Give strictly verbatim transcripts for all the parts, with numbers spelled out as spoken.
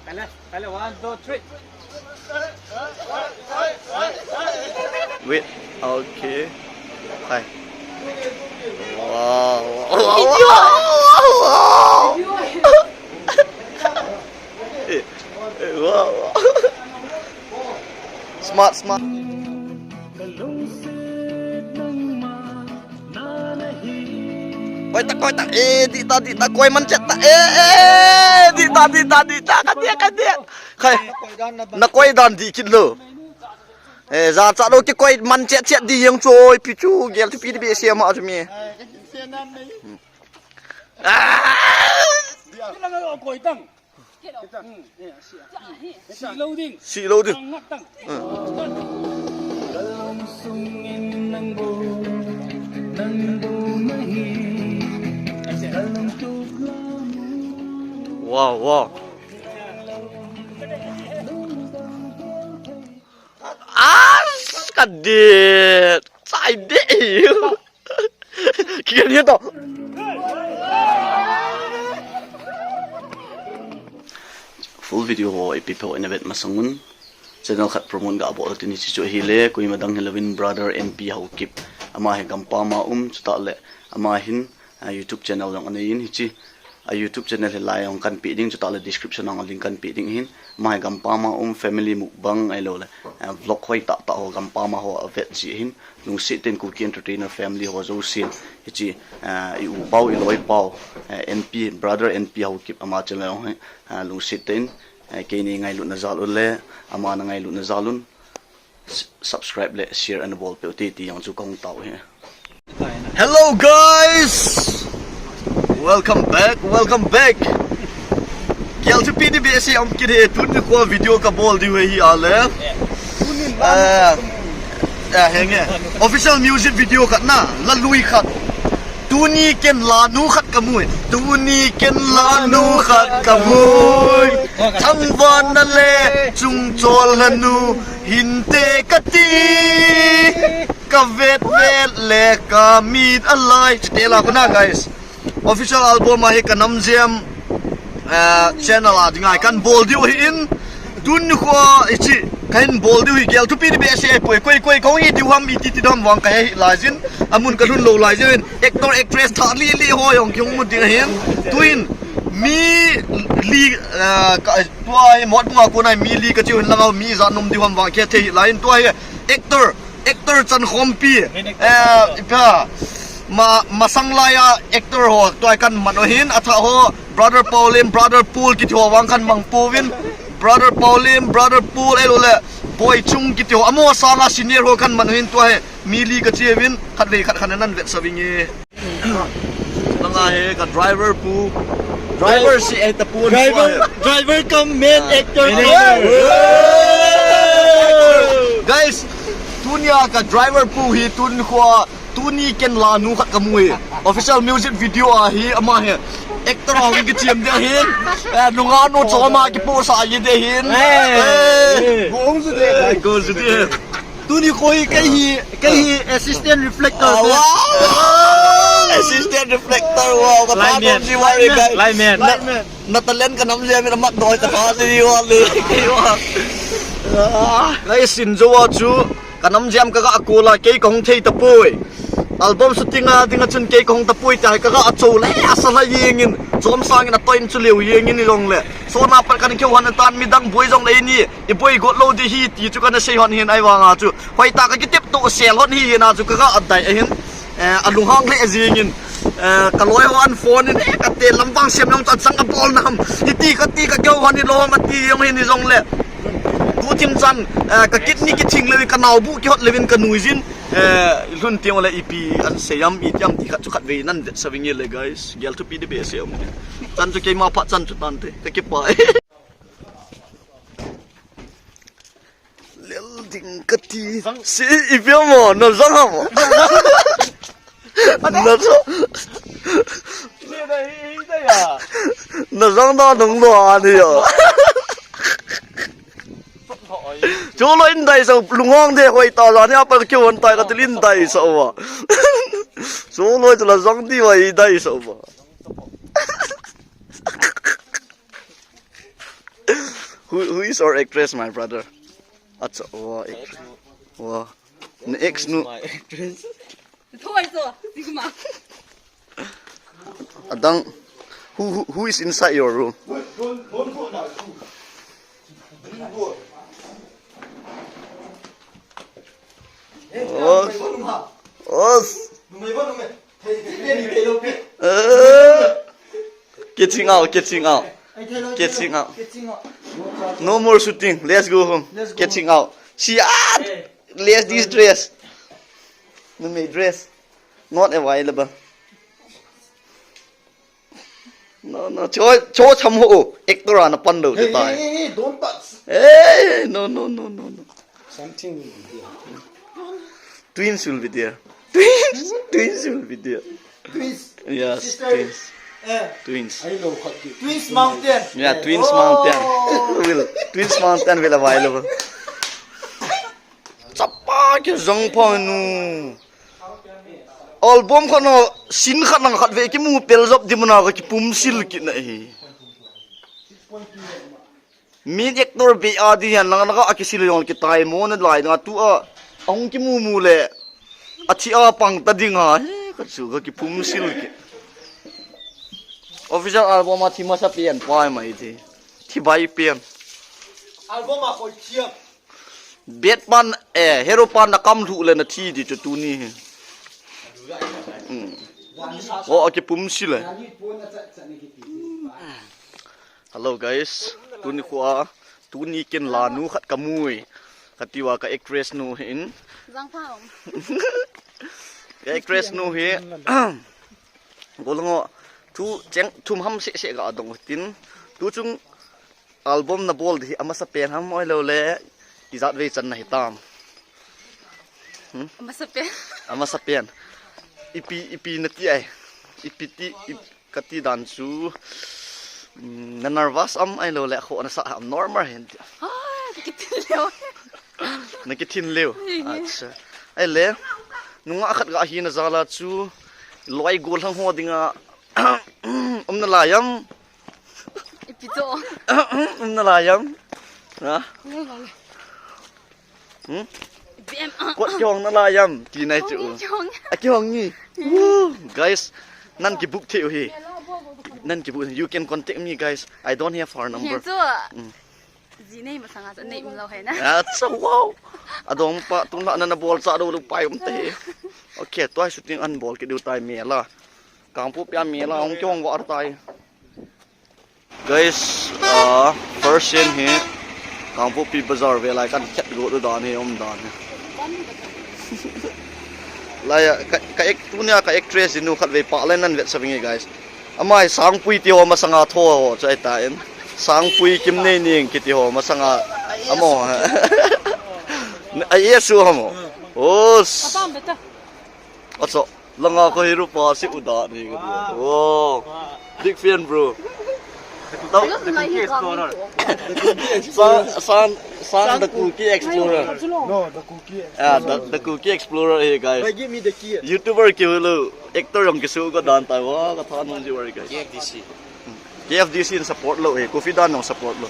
Kale, kale, one, two, three. Wait, okay. Hi. Wow, wow, wow, wow, wow. Eh, eh, wow, wow. Smart, smart. Koi ta, koi ta, eh, dih ta, dih ta, koi man chet ta, eh, eh, dih ta, dih ta, dih ta, ka dih, ka dih. Khai, na koi dan dih kit lou. Eh, ja cha lou kikoi man chet chet dih jeng chu, oi, pi chu, gel thupi dih behseh ma chu mi. Ah! Sih lou ding. Sih lou ding. Wow, wow. Ah, ka dih. Chai dih. Kian hian to. Full video ho ipi phe ina vet masang un. Channel khat promote ga bol tin hiche chu ahile, koima dang hilouvin brother N P Haokip. Ama hi Gampam a um, chutah le ama hin, ah, YouTube channel jong anei in hiche. A YouTube channel hi lai jong kan pe ding, chutah le description a link kan pe ding ahin. Ama hi Gampam a um, family mukbang ahilou le, ah, vlog hoi tah tah ho Gampam a ho avet ji ahin. Lungset tah in Kuki Entertainer family ho jousen hiche, ah, i u pau, i loi pau, ah, N P, brother N P Haokip ama channel hi, ah, lungset tah in, ah, keini ngailutna jal un le, ama na ngailutna jal un, s-, subscribe le share ana bol peh u te ti jong chu kahung tao hi. Hello guys! Welcome back, welcome back. Gel thupi dih behseh um kit e, tuni kho video kabol diu ahi ale. Eh, eh, henge. Official music video khat na, la lui khat. Tuni ken lanu khat kamu e. Tuni ken lanu khat kamu e. Thangvahna le chungchol lanu hinte kati. Ka vet vet le ka mit alai. Chuteng la khu na, guys. Official album ahi Kanamjem, eh, channel a dinga kan bol diu ahin. Tuni kho hiche kahin bol diu hi gel thupi dih behseh poi. Koi koi kahung hi diu ham, iti ti dam vang kahe hih laijin. Amun kalhun lou laijin. Actor actress thah lih lih ho jong kihung mu ding ahin. Tuin mi li, eh, ka, tua hi Motbung a kona mi li kachiu hin langa mi ijat um diu ham vang kahe thei hih laijin. Tua hi actor, actor Chankhompi, eh, ipi ham, ma, masang laiya actor ho, tua kan man u ahin, athah ho, brother Paulin, brother Paul kiti ho vang kan mang pouvin, brother Paulin, brother Paul, ahilou le, Boichung kiti ho, amaho sanga senior ho kan man u ahin, tua hi, mi li kachi uvin, khatvei khat khat nan vetsah vinge. Langa hi ka driver pu. Driver si eh ta pu. Driver, driver cum main actor. Main actor. Guys, tunia ka driver pu hi tun kho, tuni ken lanu khat kamu e. Official music video ahi ama hi. Actor a hung kichiam ding ahin. Eh, nungah nu chom a kipohsah ji ding ahin. Eh. Eh. Go on today. Eh, go on today. Tuni kho hi kei hi, kei hi assistant reflector. Ah, wow, wow. Assistant reflector, wow. Ka lineman, lineman, guys. Lineman. Na, na talent Kanamjem in amat doi ka tha ji wa le. Ah, guys, in jo wa chu Kanamjem kaga kol a kei kahung thei tapoi. Album shooting a dinga chun kei kahung tapoi tia kaga cho le asa la jeng in. Chom sangin atoh in chu leo jeng in jong le. Sona pat kan keu hon tan midang boi jong le ni. I boi got lou ding ahi ti chu kana sei hon ahin ahivanga chu. Hoitah a ka kitep to sel hon ahi hina chu kaga dai ahin. Eh, alunghang le jing in. Eh, ka loi hon phone in, eh, kate lam vang sem jong chan sang abol na ham. Hiti kati ka keu hon hilou ham ati jong hin jong le. Tu thim chan, eh, ka kidney kithing leu ka nao bu kihot leu in ka nui jin. Eh, lhun teng le ipi an sei am iti am ti khat chu khatvei nan vetsah vinge le guys. Gel thupi dih behseh um. Chan chu keima phat chan chu tante. Ka kipah e. Lel ding kati. Si, ipi ham, na jang ham? Na jang. Na jang da nung do ani ya. Cholo in dai sa lunghang de hoitah jani apa keu hon tai katil in dai sa wa. Cholo chu la jang di wa i dai sa wa. Who who is our actress, my brother? Acha, wow, actress. Wow. The ex nu. My actress. Thoi so, sigma. Adang. Who who who is inside your room? Os. Os. Eh. Catching out, catching out. Catching out. No more shooting. Let's go home. Catching out. See, ah, let's this dress. No, my dress. Not available. No, no, cho, cho cham ho, actor ana pan lou te tai. Hey, hey, hey, don't touch. Hey, no, no, no, no, no. Something will be there. Twins will be there. Twins, twins will be there. Twins. Yes, sister. Twins. Eh. Twins. I know what you. Twins Mountain. Yeah, Twins Mountain. Will, Twins Mountain will available. Chapa ke jong pa nu. Album khat na, scene khat nang khat ve kimu pel jop di muna ka kipum sil kit na hi. Min actor be a di hian lang na ka akisil jong kitai mo na lai na tu a. Ahung kimu mu le. A thi a pang ta ding ha. He ka chu ka kipum sil kit. Official album a thi masa pen pa mai thi. Thi bai pen. Album a koi thiam. Bet pan, eh, hero pan na kam lhuh le na thi di chu tuni hi. Hmm. O, akipum sil e. Hello guys, tuni khu a, tuni ken la nu khat ka mui. Ka tiwa ka actress nu hi in. Zang pha om. Ka actress nu hi. Golango, thu cheng, thum ham se se ga dong tin. Tu chung album na bol di hi amasa pen ham oi lo le, ijat vei chan na hi tam. Hmm? Amasa pen. Amasa pen. Ipi, ipi na ti ai. Ipi ti, ip, ka ti dan chu, mm, na nervous am ai lo le kho na sa am normal hen ti. Ah, ka ti leo. Na kithin leo. Acha. Ai le. Nunga khat ga hi na jala chu. Loi gol hang ho dinga. Um na la yam. Ipi to. Um na la yam. Ha? Loi gol. Hmm? Ipi em, ah, kot kihong na la yam. Ti nai chu. Kihong, kihong. A kihong ni. Woo, guys. Nan ki book thei u hi. Nan ki book. You can contact me, guys. I don't have her number. Hi chu. Hmm. Ji nei masanga chu nei um lo hai na. Acha, wow. Adong pa tung la na na bol cha do lu pai um te. Okay, tua shooting an bol ki diu tai me la. Kangpokpi a me la ong kyong wa tai. Guys, ah, first scene hi Kangpokpi bazar ve lai kan khet go do dan hi um dan hi. Lai ka, ka ek, tunia ka actress nu khat ve pa lai nan vet sa vinge guys. Amai Sangpui ti ho masanga tho ho chai ta in. Sangpui Kimneining kiti ho masanga amo. Ai Yesu hamo. Os. Atam beta. Aso, langa ko hiru pa si uda ni ko. Wow. Big fan, bro. Tau. San, San, San the Kuki Explorer. No, the Kuki Explorer. Ah, the, the Kuki Explorer here, guys. But give me the key. YouTuber ki hulu, actor jong kisu ko dan tai wa, ka tha nung ji wa, guys. K F D C. K F D C in support lo, eh, Kofi Dan nung support lo.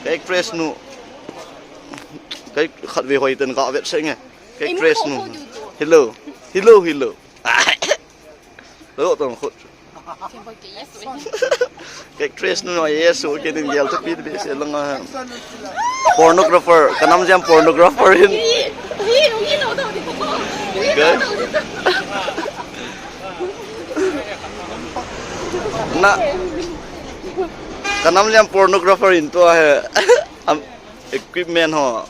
Ka actress nu. Kai khat ve hoi ten ka vet se nge. Ka actress nu. Hello. Hello, hello. Lo tong khut. Ka actress nu, yes, okay, din gel to pit be se langa. Pornographer, ka nam jam pornographer hin. Guys. Na. Ka nam jam pornographer in to he. Am, equipment ho.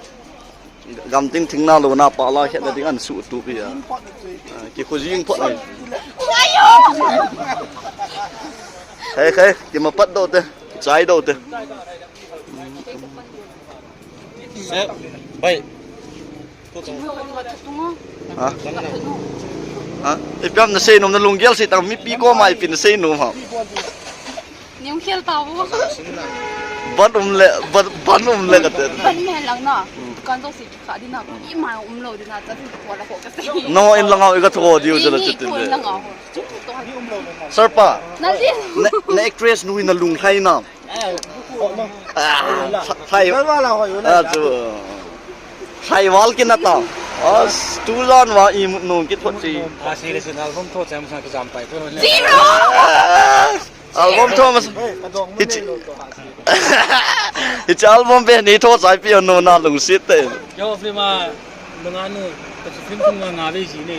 Gamting thingna lona pa la khet na ding an su tu pi a. Ah, ki khojing phot ai. Khai khai, ki ma pat do te, chai do te. Bai. Ha? Ha? Ipi ham na sei nom na lunggel sei tang mipi koma ipi na sei nom ha. Ning khel ta bu. Ban um le, ban, ban um le ka te. Ban me lang na. Dukan to si ki kha di na. I ma um lo di na. Ta si ko la ko ka sei. No in lang au i ka tho di u jala. Ni chit ko in lang au. Sir pa. Na di. Na, na actress nu in na lung khai na. Ah, sa-, sai. Sai wala ho yun. Ah, chu. Sai wal kin ata. Ah, tu jan wa i mut nung kit thot si. Ah, si le sin album tho cham sa ka jam pai ko. Zero. Ah, album tho mas. Hichi. Hichi album pe ni tho sai pi no na lungsit te. Yo, prima, nunganu, kasi film kung nga nga ve si ne.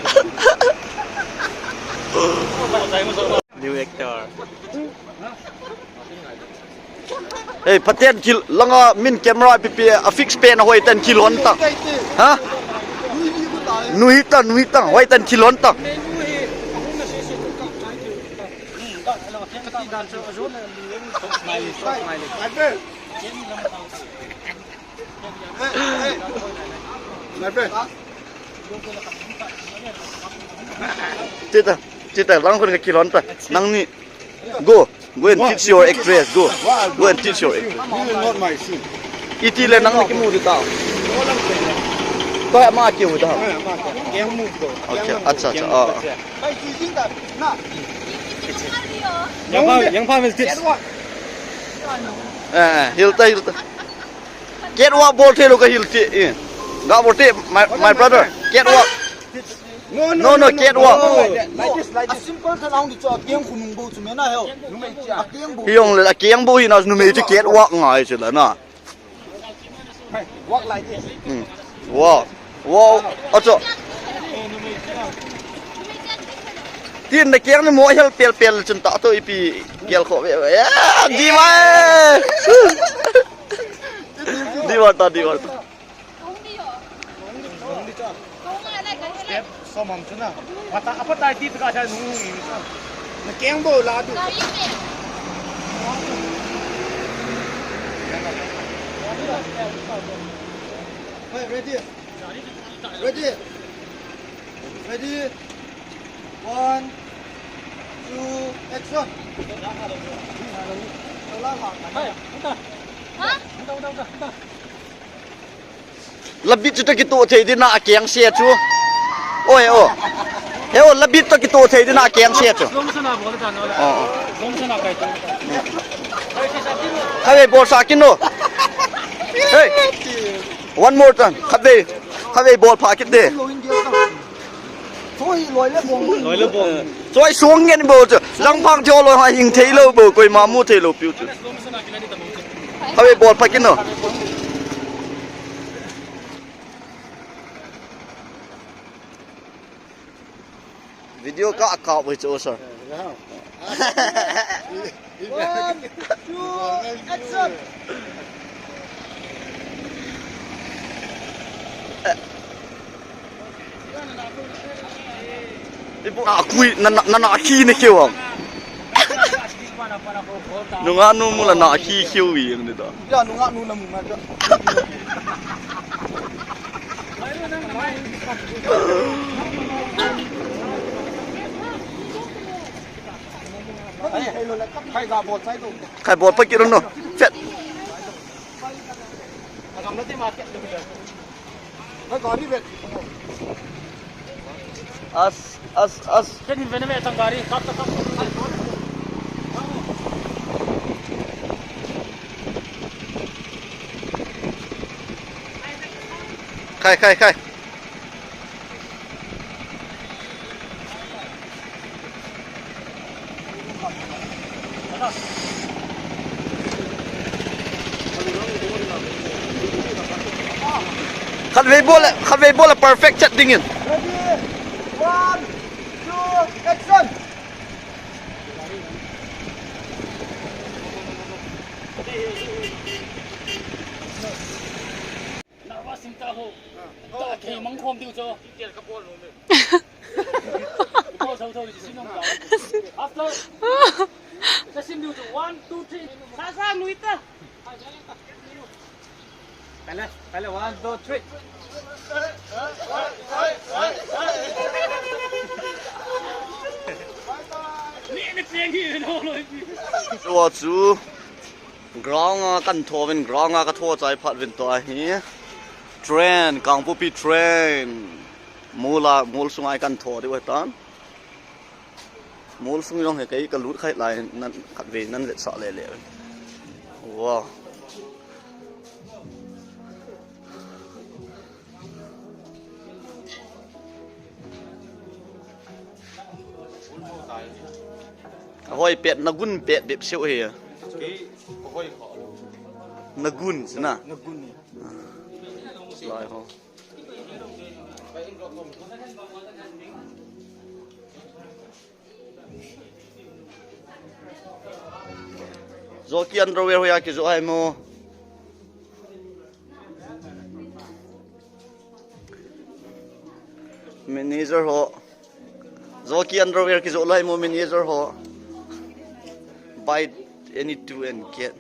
New actor. Hey, phaten kil, langa min camera pipi a fix pen hoi ten kil hon ta. Ha? Nui ta, nui ta, hoi ten kil hon ta. Tita, tita, lang khun ka kilon ta. Nang ni, go, go and teach your actress, go. Go and teach your actress. This is not my scene. Iti le nang ni kimu ta. To ma kiu ta. Okay, acha, acha. Ah. Yang pa, yang pa will teach. Eh, hilta, hilta. Catwalk bol thei lou ka hil ti, eh. Ga bol ti, my, my brother. Catwalk. No, no, catwalk. Like this, like this. A simple thing hung di chu, a keng khunung bo chu me na heo. A keng bo. Hi hong le, a keng bo hi na numei chu catwalk ngai chu la na. Walk like this. Hmm. Wow. Wow. Acho. Tin na keng ni mo hel pel pel chun ta to ipi gel kho ve. Ya, di mai. Di wa ta, di wa ta. Step som ham chu na. Pata, apa tai ti ka cha nu ngi. Na keng bo la du. Hey, ready? Ready? Ready? One, two, action. Hey, anta. Ha? Anta, anta, anta, anta. Labit chu ta kito thei dina a keng se chu. Oi, o. He o, labit ta kito thei dina a keng se chu. Slow motion a bol ta no la. Oh, oh. Slow motion a kai tu. Khatvei bol sa kin no. Hey. One more time. Khatvei. Khatvei bol pha kit de. Choi loi le bong. Loi le bong. Choi suang ngen bo chu. Langphang cho loi ha hing thei lou bo, koima mu thei lou piu chu. Khatvei bol pha kin no. Video ka account wei chu, sir. One, two, action. Ibu a kui na na na na khi ni khiu ham. Nungah nu mu la na khi khiu wi ang ni da. Ya nungah nu la mu nga da. Khai bol pa kit un no. Chet. As, as, as. Khai, khai, khai. Khatvei bol le, khatvei bol le perfect chet ding in. Ready? One, two, action. Nervous sim ta ho. Ta thei mang khom diu cho. Bol sau sau sim nang ta. After. Ka sim diu cho. One, two, three. Sa sa nui ta. Pele, pele, one, two, three. Ni ni tiang hi no lo. Tua chu. Ground a kan tho vin, ground a ka tho chai phat vin tua hi. Train, Kangpokpi train. Mol a, mol sunga kan tho diu tan. Mol sung jong hi kei ka lut khai lai nan khatvei nan vetsah le le. Wow. Ahoi pet, nagun pet bep seo hi. Nagun sina. Lai ho. Jockey underwear hoiya kijoh hai mo. Manager ho. Jockey underwear kijoh lai mo manager ho. Buy any two and get.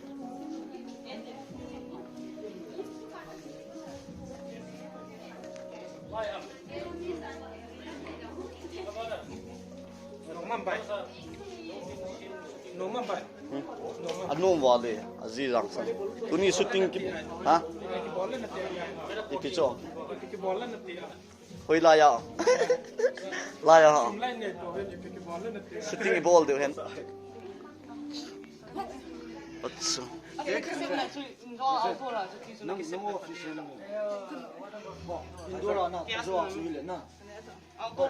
Anom vale, aji jang san. Tuni shooting ki, ha? Ipi cho. Hoi la ya. La ya ha. Shooting ibol diu hen. Acha. Indoor a na, jo a chu hile na. Actor,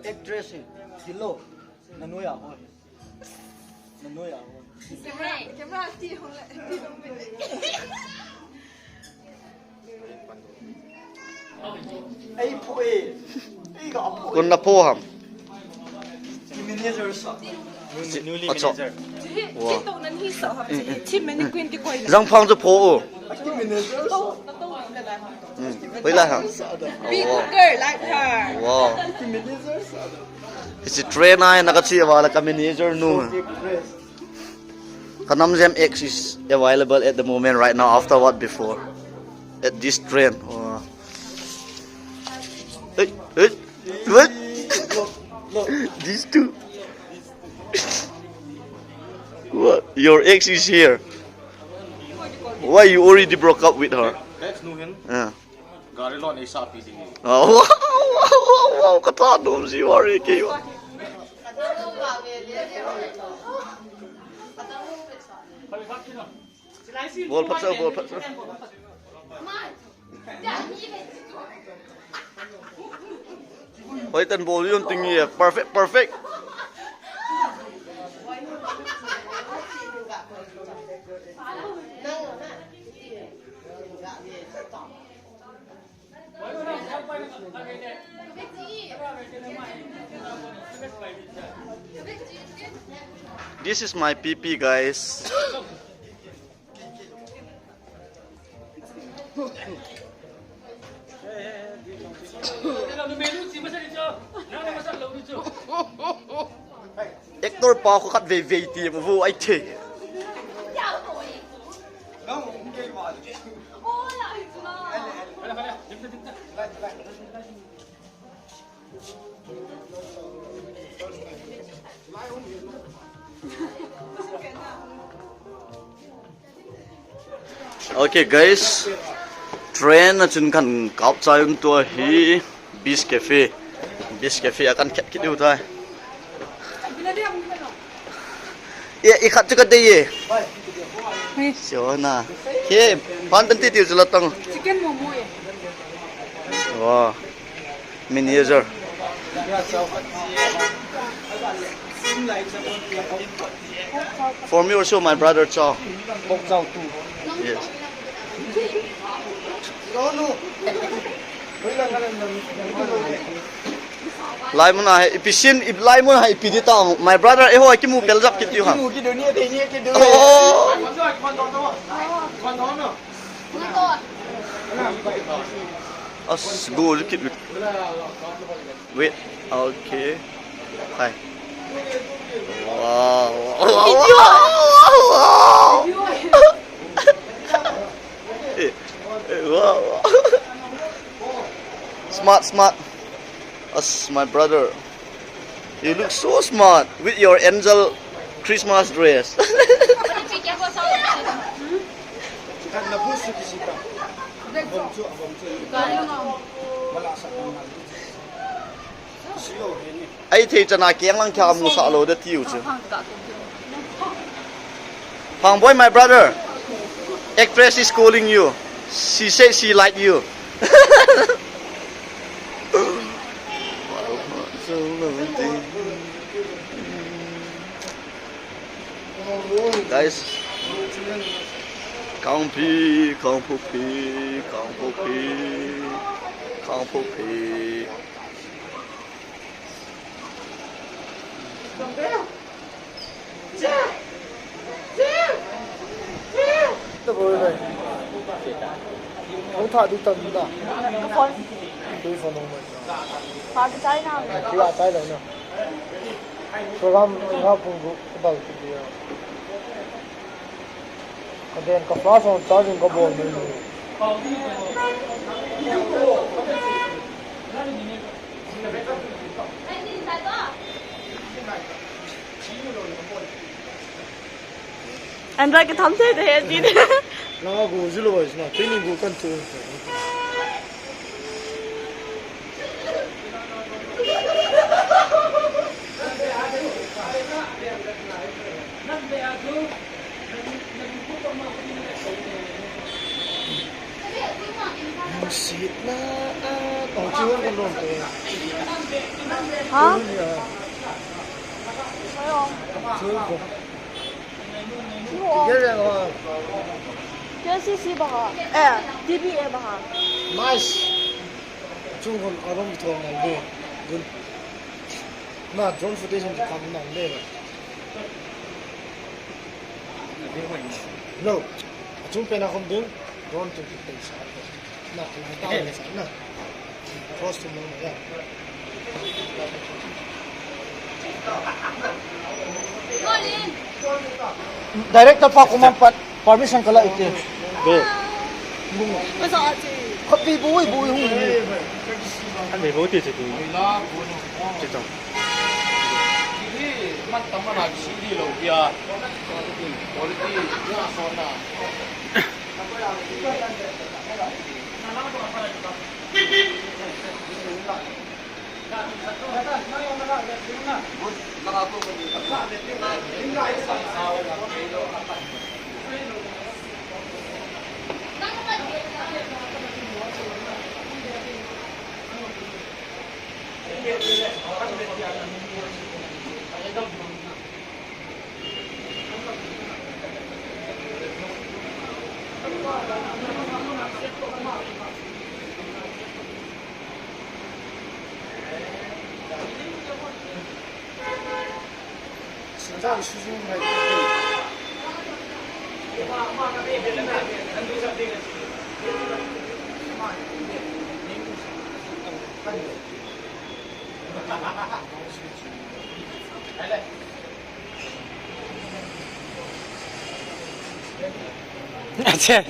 actress hi, hello. Na noiya ho. Na noiya ho. Camera, camera ti hong le, ti hong le. Ei pho e. Ei ga pho. Kon na pho ham. Ki manager sa. Newly manager. Wow. Jang phang chu pho o. Ki manager sa. Hoi la ham. Big girl like her. Wow. Ki manager sa. Hiche train a na ka chi va la ka manager nu. Kanam Jam X is available at the moment right now. After what before? At this train. Wow. Hey, hey, what? These two. What? Your ex is here. Why you already broke up with her? Ex nu hin. Yeah. Gari loan ei sa pi ding. Oh, wow, wow, wow, wow, ka tha nom ji wa re kei wa. Bol phat sa, bol phat sa. Hoi tan bol yun ting ye, perfect, perfect. This is my P P, guys. Actor pa khu khat vei vei ti mu vu ai the. Okay, guys, train a chun kan kap chai un tua hi Beast Cafe. Beast Cafe a kan khet kit u tai. Ye, i khat chu ka dei ye. Hei. Sio na. He, pan tan ti ti chu la tang. Chicken momo ye. Wow. Manager. For me also, my brother chow. Pork chow too. Yes. Lai mun a he, ipi sin, ip lai mun a he, ipi di tang. My brother, eh, ho, kimu pel jap kit tiu ha. Kimu kit deu ni, dei ni, kit deu. Oh. As, go, look at it. Wait, okay. Hi. Wow, wow, wow, wow, wow. Eh, eh, wow, wow. Smart, smart. As my brother. You look so smart with your angel Christmas dress. Kan na bu su ki si ka. Abom chu, abom chu. Ai thei chana keng lang kya mu sa lo da tiu chu. Pang boy, my brother. Actress is calling you. She said she like you. Guys, kangpi, kangpu pi, kangpu pi, kangpu pi. Hung tha di tam da. Ka phone. Tui phone hung mai. Pa ki chai na. Ki a chai lo na. Program nga pung gu bal ki dia. Ka den ka flash on charging ka bol mai ni. Android ke tham thei de he din. Langa go zilo is na, training go kan tu. Sitna a, oh, chiwon kan ron te. Ha? Chiwon ya. Chiwon. Chiwon. Chiwon. K C C baha. Eh, T B A baha. Nice. Chung kon arom thong ngai de. Gun. Na drone footage ni kam nang de. No. Achung pen a khom ding. Drone tu ki pen sa. Na, na, ta, na, na. Close to me, yeah. Director pa kuma pat permission kala ite. Be. Khot bi bui bui hu. An be bo ti ti. Ti tong. Man tam man a C D lo pia. Quality, quality, na so na. Acha.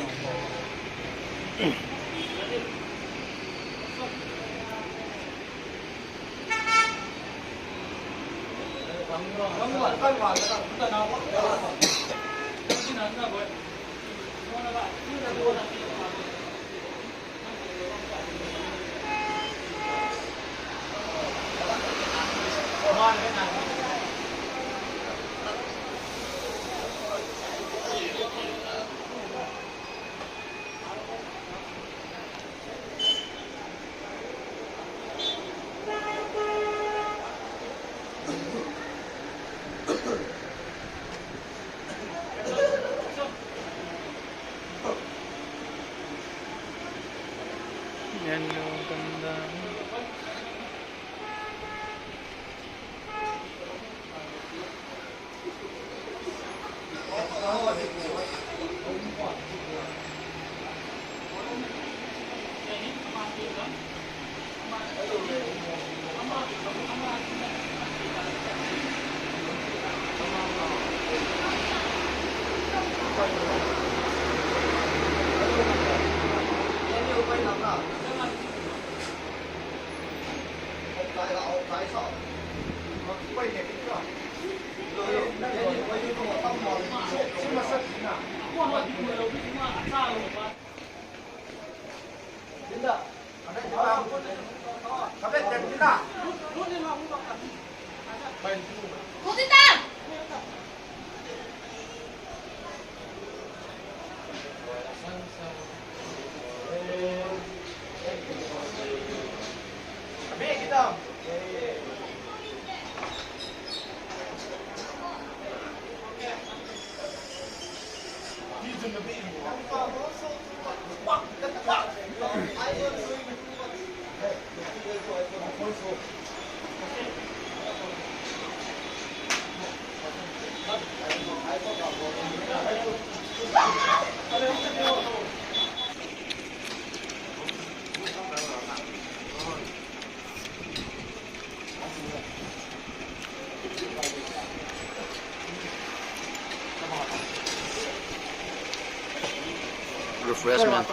Refreshment.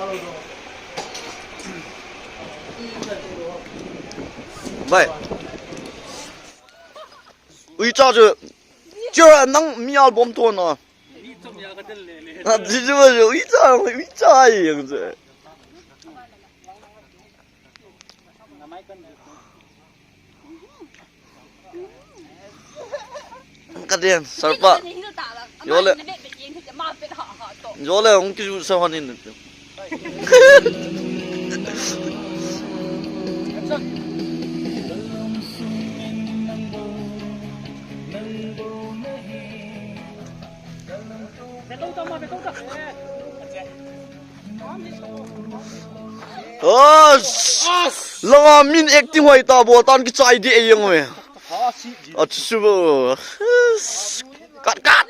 Bai. Uicha chu. Chu nang mi album to na. Na ji ju ju uicha uicha yang chu. Ka den, sarpa. Jole. Jole, hung kiju sa hanin. Oh, langa min acting hoi ta bol tan kichai di e yang we. Achu bo. Cut, cut.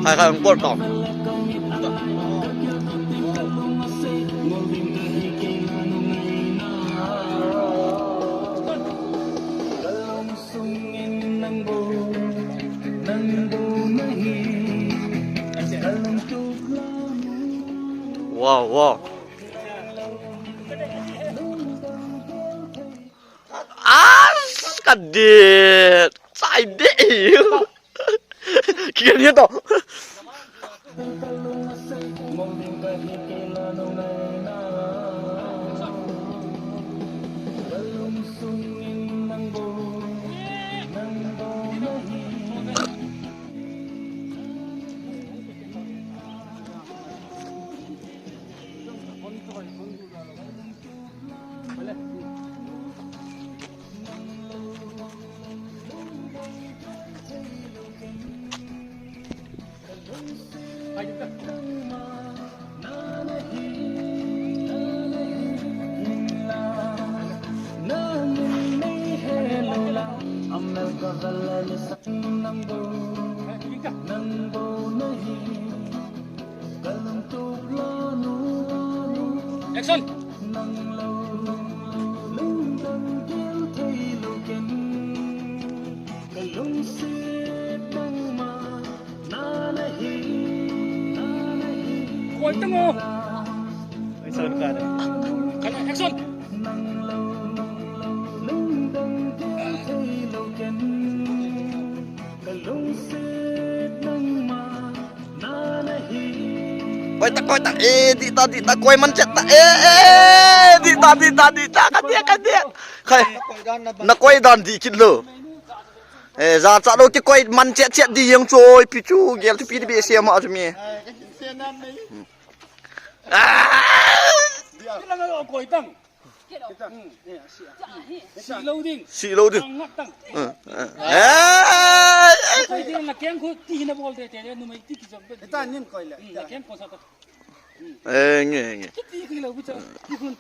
Khai khai kol ta. Wow, wow. Ah, ka det. Sai de. Kian ni to. Action. Koi tang o. Action. Koi ta, koi ta, eh, dih ta, dih ta, koi man chet ta, eh, eh, dih ta, dih ta, dih ta, ka dia, ka dia. Khai, na koi dan dih kit lo. Eh, ja cha lo kikoi man chet chet di jeng chu oi pi chu gel thupi di be se ma chu mi. Ah! Koi tang. Sih lou ding. Sih lou ding. Eh, eh. Koi ding na keng ko ti na bol de te numei ti ki jam. Ita nin koi le. Na keng ko sa ta. Eh, nge, nge. Ti ki lou bu cha. Ti hun.